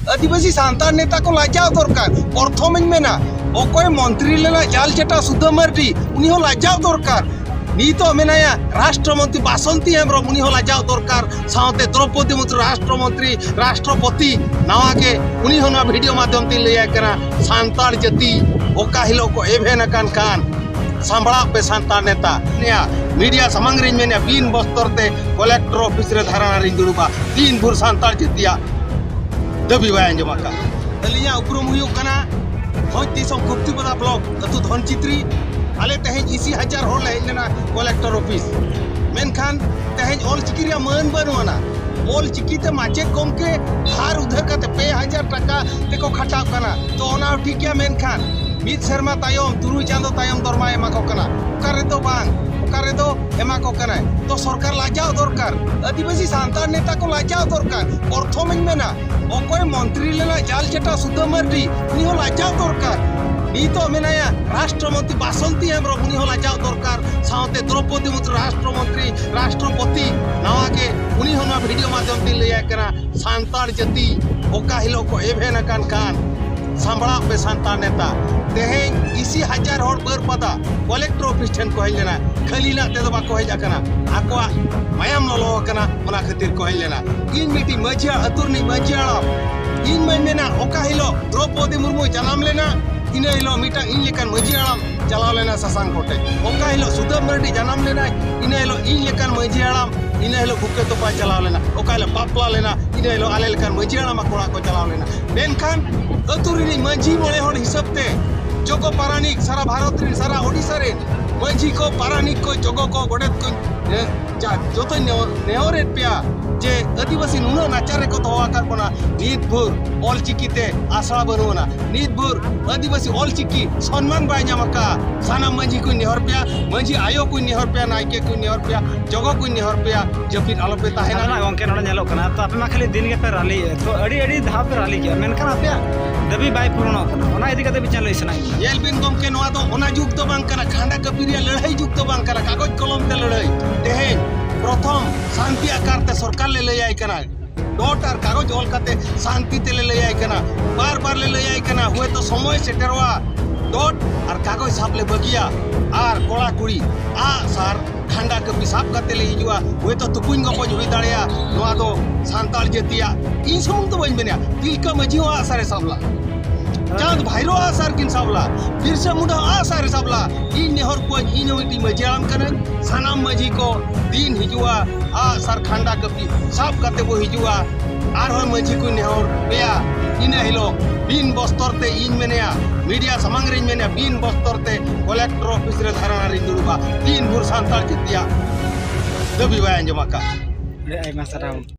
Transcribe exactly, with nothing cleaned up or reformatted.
ᱟᱹᱫᱤᱵᱟᱹᱥᱤ ᱥᱟᱱᱛᱟᱲ ᱱᱮᱛᱟ ᱠᱚ ᱞᱟᱡᱟᱣ ᱫᱚᱨᱠᱟᱨ᱾ ᱯᱨᱚᱛᱷᱚᱢᱤᱧ ᱢᱮᱱᱟ, ᱚᱠᱚᱭ ᱢᱚᱱᱛᱨᱤ ᱞᱮᱱᱟ ᱡᱟᱞ ᱪᱮᱴᱟ ᱥᱩᱫᱟᱹ ᱢᱟᱨᱰᱤ, ᱩᱱᱤ ᱦᱚᱸ ᱞᱟᱡᱟᱣ ᱫᱚᱨᱠᱟᱨ᱾ ᱱᱤᱛᱚᱜ ᱢᱮᱱᱟᱭᱟ ᱨᱟᱥᱴᱨᱚ ᱢᱚᱱᱛᱨᱤ ᱵᱟᱥᱚᱱᱛᱤ ᱦᱮᱢᱵᱨᱚᱢ, ᱩᱱᱤ ᱦᱚᱸ ᱞᱟᱡᱟᱣ ᱫᱚᱨᱠᱟᱨ᱾ ᱥᱟᱶᱛᱮ ᱫᱨᱚᱯᱚᱫᱤ ᱢᱩᱨᱢᱩ ᱨᱟᱥᱴᱨᱚ ᱢᱚᱱᱛᱨᱤ, ᱨᱟᱥᱴᱨᱚᱯᱚᱛᱤ, ᱱᱟᱣᱟ ᱜᱮ, ᱩᱱᱤ ᱦᱚᱸ ᱱᱚᱣᱟ ᱵᱷᱤᱰᱤᱭᱳ ᱢᱟᱫᱽᱫᱷᱚᱢ ᱛᱮᱧ ᱞᱟᱹᱭᱟᱭ ᱠᱟᱱᱟ, ᱥᱟᱱᱛᱟᱲ ᱡᱟᱹᱛᱤ ᱚᱠᱟ ᱦᱤᱞᱳᱜ ᱠᱚ ᱮᱵᱷᱮᱱ ᱟᱠᱟᱱ ᱠᱷᱟᱱ, ᱥᱟᱢᱵᱲᱟᱣ ᱯᱮ ᱥᱟᱱᱛᱟᱲ ᱱᱮᱛᱟ᱾ ᱱᱤᱭᱟᱹ ᱢᱤᱰᱤᱭᱟ ᱥᱟᱢᱟᱝ ᱨᱤᱧ ᱢᱮᱱᱮᱫᱼᱟ, ᱵᱤᱱ ᱵᱚᱥᱛᱚᱨ ᱛᱮ ᱠᱚᱞᱮᱠᱴᱚᱨ ᱚᱯᱷᱤᱥ ᱨᱮ ᱫᱷᱟᱨᱱᱟ ᱨᱤᱧ ᱫᱩᱲᱩᱵᱟ, ᱛᱤᱱ ᱵᱷᱳᱨ ᱥᱟᱱᱛᱟᱲ ᱡᱟᱹᱛᱤᱭᱟᱜ ᱫᱟᱹᱵᱤ ᱵᱟᱭ ᱟᱸᱡᱚᱢ ᱟᱠᱟᱫ᱾ ᱟᱹᱞᱤᱧᱟᱜ ᱩᱯᱨᱩᱢ ᱦᱩᱭᱩᱜ ᱠᱟᱱᱟ ᱵᱷᱚᱸᱡᱽ ᱫᱤᱥᱚᱢ ᱠᱷᱩᱯᱛᱤᱯᱟᱫᱟ ᱵᱞᱚᱠ, ᱟᱹᱛᱩ ᱫᱷᱚᱱᱪᱤᱛᱨᱤ᱾ ᱟᱞᱮ ᱛᱮᱦᱮᱧ ᱤᱥᱤ ᱦᱟᱡᱟᱨ ᱦᱚᱲ ᱞᱮ ᱦᱮᱡ ᱞᱮᱱᱟ ᱠᱚᱞᱮᱠᱴᱚᱨ ᱚᱯᱷᱤᱥ, ᱢᱮᱱᱠᱷᱟᱱ ᱛᱮᱦᱮᱧ ᱚᱞ ᱪᱤᱠᱤ ᱨᱮᱭᱟᱜ ᱢᱟᱹᱱ ᱵᱟᱹᱱᱩᱜ ᱟᱱᱟ᱾ ᱚᱞ ᱪᱤᱠᱤ ᱛᱮ ᱢᱟᱪᱮᱫ ᱜᱚᱢᱠᱮ ᱫᱷᱟᱨ ᱩᱫᱷᱟᱹᱨ ᱠᱟᱛᱮ ᱯᱮ ᱦᱟᱡᱟᱨ ᱴᱟᱠᱟ ᱛᱮᱠᱚ ᱠᱷᱟᱴᱟᱜ ᱠᱟᱱᱟ, ᱛᱚ ᱚᱱᱟ ᱦᱚᱸ ᱴᱷᱤᱠ ᱜᱮᱭᱟ, ᱢᱮᱱᱠᱷᱟᱱ ᱢᱤᱫ ᱥᱮᱨᱢᱟ ᱛᱟᱭᱚᱢ, ᱛᱩᱨᱩᱭ ᱪᱟᱸᱫᱚ ᱛᱟᱭᱚᱢ ᱫᱚᱨᱢᱟᱭ ᱮᱢᱟ ᱠᱚ ᱠᱟᱱᱟ, ᱚᱠᱟ ᱨᱮᱫᱚ ᱵᱟᱝ, ᱚᱠᱟ ᱨᱮᱫᱚ ᱮᱢᱟ ᱠᱚ ᱠᱟᱱᱟᱭ᱾ ᱛᱚ ᱥᱚᱨᱠᱟᱨ ᱞᱟᱡᱟᱣ ᱫᱚᱨᱠᱟᱨ, ᱟᱹᱫᱤᱵᱟᱹᱥᱤ ᱥᱟᱱᱛᱟᱲ ᱱᱮᱛᱟ ᱠᱚ ᱞᱟᱡᱟᱣ ᱫᱚᱨᱠᱟᱨ᱾ ᱯᱨᱚᱛᱷᱚᱢᱤᱧ ᱢᱮᱱᱟ, ᱚᱠᱚᱭ ᱢᱚᱱᱛᱨᱤ ᱞᱮᱱᱟ ᱡᱟᱞ ᱪᱮᱴᱟ ᱥᱩᱫᱟᱹ ᱢᱟᱨᱰᱤ, ᱩᱱᱤ ᱦᱚᱸ ᱞᱟᱡᱟᱣ ᱫᱚᱨᱠᱟᱨ᱾ ᱱᱤᱛᱚᱜ ᱢᱮᱱᱟᱭᱟ ᱨᱟᱥᱴᱨᱚ ᱢᱚᱱᱛᱨᱤ ᱵᱟᱥᱚᱱᱛᱤ ᱦᱮᱢᱵᱨᱚᱢ, ᱩᱱᱤ ᱦᱚᱸ ᱞᱟᱡᱟᱣ ᱫᱚᱨᱠᱟᱨ᱾ ᱥᱟᱶᱛᱮ ᱫᱨᱚᱯᱚᱫᱤ ᱢᱩᱨᱢᱩ ᱨᱟᱥᱴᱨᱚ ᱢᱚᱱᱛᱨᱤ, ᱨᱟᱥᱴᱨᱚᱯᱚᱛᱤ, ᱱᱟᱣᱟ ᱜᱮ, ᱩᱱᱤ ᱦᱚᱸ ᱱᱚᱣᱟ ᱵᱷᱤᱰᱤᱭᱳ ᱢᱟᱫᱽᱫᱷᱚᱢ ᱛᱮᱧ ᱞᱟᱹᱭᱟᱭ ᱠᱟᱱᱟ, ᱥᱟᱱᱛᱟᱲ ᱡᱟᱹᱛᱤ ᱚᱠᱟ ᱦᱤᱞᱳᱜ ᱠᱚ ᱮᱵᱷᱮᱱ ᱟᱠᱟᱱ ᱠᱷᱟᱱ, ᱥᱟᱢᱵᱲᱟᱣ ᱯᱮ ᱥᱟᱱᱛᱟᱲ ᱱᱮᱛᱟ᱾ ᱛᱮᱦᱮᱧ ᱤᱥᱤ ᱦᱟᱡᱟᱨ ᱦᱚᱲ ᱵᱟᱹᱨᱯᱟᱫᱟ ᱠᱚᱞᱮᱠᱴᱚᱨ ᱚᱯᱷᱤᱥ ᱴᱷᱮᱱ ᱠᱚ ᱦᱮᱡ ᱞᱮᱱᱟ, ᱠᱷᱟᱹᱞᱤ ᱞᱟᱜ ᱛᱮᱫᱚ ᱵᱟᱠᱚ ᱦᱮᱡ ᱟᱠᱟᱱᱟ, ᱟᱠᱚᱣᱟᱜ ᱢᱟᱭᱟᱢ ᱞᱚᱞᱚ ᱟᱠᱟᱱᱟ, ᱚᱱᱟ ᱠᱷᱟᱹᱛᱤᱨ ᱠᱚ ᱦᱮᱡ ᱞᱮᱱᱟ᱾ ᱤᱧ ᱢᱤᱫᱴᱤᱡ ᱢᱟᱹᱡᱷᱤ ᱦᱟᱲᱟᱢ, ᱟᱹᱛᱩ ᱨᱤᱱᱤᱡ ᱢᱟᱹᱡᱷᱤ ᱦᱟᱲᱟᱢ, ᱤᱧ ᱢᱟᱧ ᱢᱮᱱᱟ, ᱚᱠᱟ ᱦᱤᱞᱳᱜ ᱫᱨᱚᱯᱚᱫᱤ ᱢᱩᱨᱢᱩᱭ ᱡᱟᱱᱟᱢ ᱞᱮᱱᱟ, ᱤᱱᱟᱹ ᱦᱤᱞᱳᱜ ᱢᱤᱫᱴᱟᱝ ᱤᱧ ᱞᱮᱠᱟᱱ ᱢᱟᱹᱡᱷᱤ ᱦᱟᱲᱟᱢ ᱪᱟᱞᱟᱣ ᱞᱮᱱᱟ ᱥᱟᱥᱟᱝ ᱠᱚᱴᱮᱡ᱾ ᱚᱠᱟ ᱦᱤᱞᱳᱜ ᱥᱩᱫᱟᱹ ᱢᱟᱨᱰᱤ ᱡᱟᱱᱟᱢ ᱞᱮᱱᱟᱭ, ᱤᱱᱟᱹ ᱦᱤᱞᱳᱜ ᱤᱧ ᱞᱮᱠᱟᱱ ᱢᱟᱹᱡᱷᱤ ᱦᱟᱲᱟᱢ, ᱤᱱᱟᱹ ᱦᱤᱞᱳᱜ ᱵᱩᱠᱟᱹ ᱛᱚᱯᱟ ᱪᱟᱞᱟᱣ ᱞᱮᱱᱟ᱾ ᱚᱠᱟ ᱦᱤᱞᱳᱜ ᱵᱟᱯᱞᱟ ᱞᱮᱱᱟ, ᱤᱱᱟᱹ ᱦᱤᱞᱳᱜ ᱟᱞᱮ ᱞᱮᱠᱟᱱ ᱢᱟᱹᱡᱷᱤ ᱦᱟᱲᱟᱢ ᱟᱠᱚ ᱚᱲᱟᱜ ᱠᱚ ᱪᱟᱞᱟᱣ ᱞᱮᱱᱟ᱾ ᱢᱮᱱᱠᱷᱟᱱ ᱟᱹᱛᱩ ᱨᱤᱱᱤᱡ ᱢᱟᱹᱡᱷᱤ ᱢᱚᱬᱮ ᱦᱚᱲ ᱦᱤᱥᱟᱹᱵ ᱛᱮ ᱡᱚᱜᱚ ᱯᱟᱨᱟᱱᱤᱠ, ᱥᱟᱨᱟ ᱵᱷᱟᱨᱚᱛ ᱨᱮᱱ, ᱥᱟᱨᱟ ᱳᱰᱤᱥᱟ ᱨᱮᱱ ᱢᱟᱹᱡᱷᱤ ᱠᱚ, ᱯᱟᱨᱟᱱᱤᱠ ᱠᱚ, ᱡᱚᱜᱚ ᱠᱚ, ᱜᱚᱰᱮᱛ ᱠᱚ, ᱦᱮᱸ, ᱡᱟ-, ᱡᱚᱛᱚᱧ ᱱᱮᱦᱚᱨ-, ᱱᱮᱦᱚᱨᱮᱫ ᱯᱮᱭᱟ ᱡᱮ ᱟᱹᱫᱤᱵᱟᱹᱥᱤ ᱱᱩᱱᱟᱹᱜ ᱱᱟᱪᱟᱨ ᱨᱮᱠᱚ ᱫᱚᱦᱚ ᱟᱠᱟᱫ ᱵᱚᱱᱟ, ᱱᱤᱛ ᱵᱷᱳᱨ ᱚᱞ ᱪᱤᱠᱤ ᱛᱮ ᱟᱥᱲᱟ ᱵᱟᱹᱱᱩᱜ ᱟᱱᱟ, ᱱᱤᱛ ᱵᱷᱳᱨ ᱟᱹᱫᱤᱵᱟᱹᱥᱤ ᱚᱞ ᱪᱤᱠᱤ ᱥᱚᱱᱢᱟᱱ ᱵᱟᱭ ᱧᱟᱢ ᱟᱠᱟᱫᱼᱟ᱾ ᱥᱟᱱᱟᱢ ᱢᱟᱹᱡᱷᱤ ᱠᱚᱧ ᱱᱮᱦᱚᱨ ᱯᱮᱭᱟ, ᱢᱟᱹᱡᱷᱤ ᱟᱭᱳ ᱠᱚᱧ ᱱᱮᱦᱚᱨ ᱯᱮᱭᱟ, ᱱᱟᱭᱠᱮ ᱠᱚᱧ ᱱᱮᱦᱚᱨ ᱯᱮᱭᱟ, ᱡᱚᱜᱚ ᱠᱚᱧ ᱱᱮᱦᱚᱨ ᱯᱮᱭᱟ, ᱡᱟᱹᱯᱤᱫ ᱟᱞᱚᱯᱮ ᱛᱟᱦᱮᱱᱟ᱾ ᱟᱫᱚ ᱱᱟᱜ ᱜᱚᱢᱠᱮ, ᱱᱚᱰᱮ ᱧᱮᱞᱚᱜ ᱠᱟᱱᱟ, ᱛᱚ ᱟᱯᱮ ᱢᱟ ᱠᱷᱟᱹᱞᱤ ᱫᱤᱱ ᱜᱮᱯᱮ ᱨᱟᱞᱤᱭᱮᱫ, ᱛᱚ ᱟᱹᱰᱤ ᱟᱹᱰᱤ ᱫᱷᱟᱣ ᱯᱮ ᱨᱟᱞᱤ ᱠᱮᱜᱼᱟ, ᱢᱮᱱᱠᱷᱟᱱ ᱟᱯᱮᱭᱟᱜ ᱫᱟᱹᱵᱤ ᱵᱟᱭ ᱯᱩᱨᱚᱱᱚᱜ ᱠᱟᱱᱟ᱾ ᱚᱱᱟ ᱤᱫᱤ ᱠᱟᱛᱮ ᱢᱤᱫᱴᱟᱝ ᱞᱟᱹᱭ ᱥᱟᱱᱟᱭᱮᱫ ᱞᱤᱧᱟ᱾ ᱧᱮᱞ ᱵᱤᱱ ᱜᱚᱢᱠᱮ, ᱱᱚᱣᱟ ᱫᱚ ᱚᱱᱟ ᱡᱩᱜᱽ ᱫᱚ ᱵᱟᱝ ᱠᱟᱱᱟ, ᱠᱷᱟᱸᱰᱟ ᱠᱟᱹᱯᱤ ᱨᱮᱭᱟᱜ ᱞᱟᱹᱲᱦᱟᱹᱭ ᱡᱩᱜᱽ ᱫᱚ ᱵᱟᱝ ᱠᱟᱱᱟ, ᱠᱟᱜᱚᱡᱽ ᱠᱚᱞᱚᱢ ᱛᱮ ᱞᱟᱹᱲᱦᱟᱹᱭ᱾ ᱛᱮᱦᱮᱧ ᱯᱨᱚᱛᱷᱚᱢ ᱥᱟᱱᱛᱤ ᱟᱠᱟᱨ ᱛᱮ ᱥᱚᱨᱠᱟᱨ ᱞᱮ ᱞᱟᱹᱭᱟᱭ ᱠᱟᱱᱟ, ᱰᱚᱴ ᱟᱨ ᱠᱟᱜᱚᱡᱽ ᱚᱞ ᱠᱟᱛᱮ ᱥᱟᱱᱛᱤ ᱛᱮᱞᱮ ᱞᱟᱹᱭᱟᱭ ᱠᱟᱱᱟ᱾ ᱵᱟᱨ ᱵᱟᱨ ᱞᱮ ᱞᱟᱹᱭᱟᱭ ᱠᱟᱱᱟ, ᱦᱚᱭᱛᱚ ᱥᱚᱢᱚᱭ ᱥᱮᱴᱮᱨᱚᱜᱼᱟ, ᱰᱚᱴ ᱟᱨ ᱠᱟᱜᱚᱡᱽ ᱥᱟᱵ ᱞᱮ ᱵᱟᱹᱜᱤᱭᱟ᱾ ᱟᱨ ᱠᱚᱲᱟ ᱠᱩᱲᱤ ᱟᱜ ᱥᱟᱨ ᱠᱷᱟᱱᱰᱟ ᱠᱟᱹᱯᱤ ᱥᱟᱵ ᱠᱟᱛᱮ ᱞᱮ ᱦᱤᱡᱩᱜᱼᱟ᱾ ᱦᱚᱭᱛᱚ ᱛᱩᱯᱩᱧ ᱜᱚᱯᱚᱡ ᱦᱩᱭ ᱫᱟᱲᱮᱭᱟᱜᱼᱟ᱾ ᱱᱚᱣᱟ ᱫᱚ ᱥᱟᱱᱛᱟᱲ ᱡᱟᱹᱛᱤᱭᱟᱜ, ᱤᱧ ᱥᱩᱢᱩᱝ ᱫᱚ ᱵᱟᱹᱧ ᱢᱮᱱᱟ, ᱛᱤᱞᱠᱟᱹ ᱢᱟᱹᱡᱷᱤ ᱦᱚᱸ ᱟᱜ ᱥᱟᱨᱮ ᱥᱟᱵ ᱞᱟ, ᱪᱟᱸᱫ ᱵᱷᱟᱭᱨᱳ ᱟᱜ ᱥᱟᱨ ᱠᱤᱱ ᱥᱟᱵ ᱞᱟ, ᱵᱤᱨᱥᱟ ᱢᱩᱱᱰᱟ ᱟᱜ ᱥᱟᱨᱮ ᱥᱟᱵ ᱞᱟ᱾ ᱤᱧ ᱱᱮᱦᱚᱨ ᱠᱚᱣᱟᱧ, ᱤᱧ ᱦᱚᱸ ᱢᱤᱫᱴᱤᱡ ᱢᱟᱹᱡᱷᱤ ᱦᱟᱲᱟᱢ ᱠᱟᱹᱱᱟᱹᱧ, ᱥᱟᱱᱟᱢ ᱢᱟᱹᱡᱷᱤ ᱠᱚ ᱫᱤᱱ ᱦᱤᱡᱩᱜᱼᱟ, ᱟᱜ ᱥᱟᱨ ᱠᱷᱟᱱᱰᱟ ᱠᱟᱹᱯᱤ ᱥᱟᱵ ᱠᱟᱛᱮ ᱵᱚ ᱦᱤᱡᱩᱜᱼᱟ᱾ ᱟᱨᱦᱚᱸ ᱢᱟᱹᱡᱷᱤ ᱠᱚᱧ ᱱᱮᱦᱚᱨ ᱯᱮᱭᱟ, ᱤᱱᱟᱹ ᱦᱤᱞᱳᱜ ᱵᱤᱱ ᱵᱚᱥᱛᱚᱨ ᱛᱮ ᱤᱧ ᱢᱮᱱᱮᱭᱟ, ᱢᱤᱰᱤᱭᱟ ᱥᱟᱢᱟᱝ ᱨᱤᱧ ᱢᱮᱱᱮᱭᱟ, ᱵᱤᱱ ᱵᱚᱥᱛᱚᱨ ᱛᱮ ᱠᱚᱞᱮᱠᱴᱚᱨ ᱚᱯᱷᱤᱥ ᱨᱮ ᱫᱷᱟᱨᱱᱟ ᱨᱤᱧ ᱫᱩᱲᱩᱵᱟ᱾ ᱫᱤᱱ ᱵᱷᱳᱨ ᱥᱟᱱᱛᱟᱲ ᱡᱟᱹᱛᱤᱭᱟᱜ ᱫᱟᱹᱵᱤ ᱵᱟᱭ ᱟᱸᱡᱚᱢ ᱟᱠᱟᱫ᱾ ᱟᱹᱰᱤ ᱟᱭᱢᱟ ᱥᱟᱨᱦᱟᱣ᱾